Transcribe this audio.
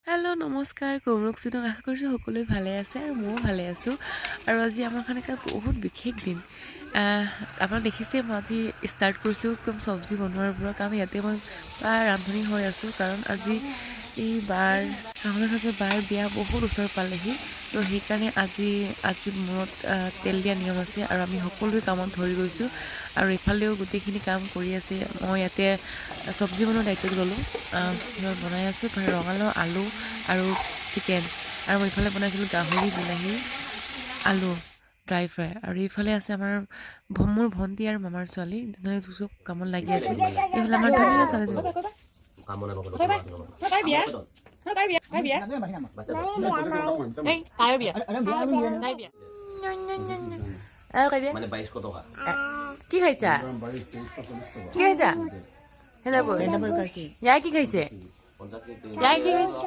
Hello', নমস্কাৰ, কমৰক চিনক। আশা কৰিছোঁ সকলোৱে ভালে আছে আৰু ময়ো ভালে আছোঁ। আৰু আজি আমাৰ কাৰণে এটা বহুত বিশেষ দিন। আপোনালোক দেখিছে, মই আজি ষ্টাৰ্ট কৰিছোঁ একদম চব্জি বনোৱাৰ পৰা, কাৰণ ইয়াতে মই প্ৰায় ৰান্ধনি হৈ আছোঁ। কাৰণ আজি এই বাৰ চাবলৈ চাবলৈ বাৰ বিয়া বহুত ওচৰ পালেহি। ত' সেইকাৰণে আজি আজি মূৰত তেল দিয়া নিয়ম আছে আৰু আমি সকলোৱে কামত ধৰি গৈছোঁ আৰু ইফালেও গোটেইখিনি কাম কৰি আছে। মই ইয়াতে চব্জি বনোৱাৰ দায়িত্বত ল'লোঁ। মই বনাই আছোঁ ইফালে ৰঙালাও, আলু আৰু চিকেন আৰু মই ইফালে বনাইছিলোঁ গাহৰি, বিলাহী, আলু ড্ৰাই ফ্ৰাই। আৰু এইফালে আছে আমাৰ মোৰ ভণ্টি আৰু মামাৰ ছোৱালী, দুজনে চব কামত লাগি আছে। এইফালে আমাৰ ধুনীয়া ছোৱালীজনী। তাই বিয়া, তাই বিয়া, তাই বিয়া। এই তাইৰ বিয়া, তাইৰ বিয়া। আৰু বিয়া। মানে 2200 টকা। কি খাইছা? কি খাইছা? সেনেকৈ ইয়াই কি খাইছে? ইয়াই কি খাইছে?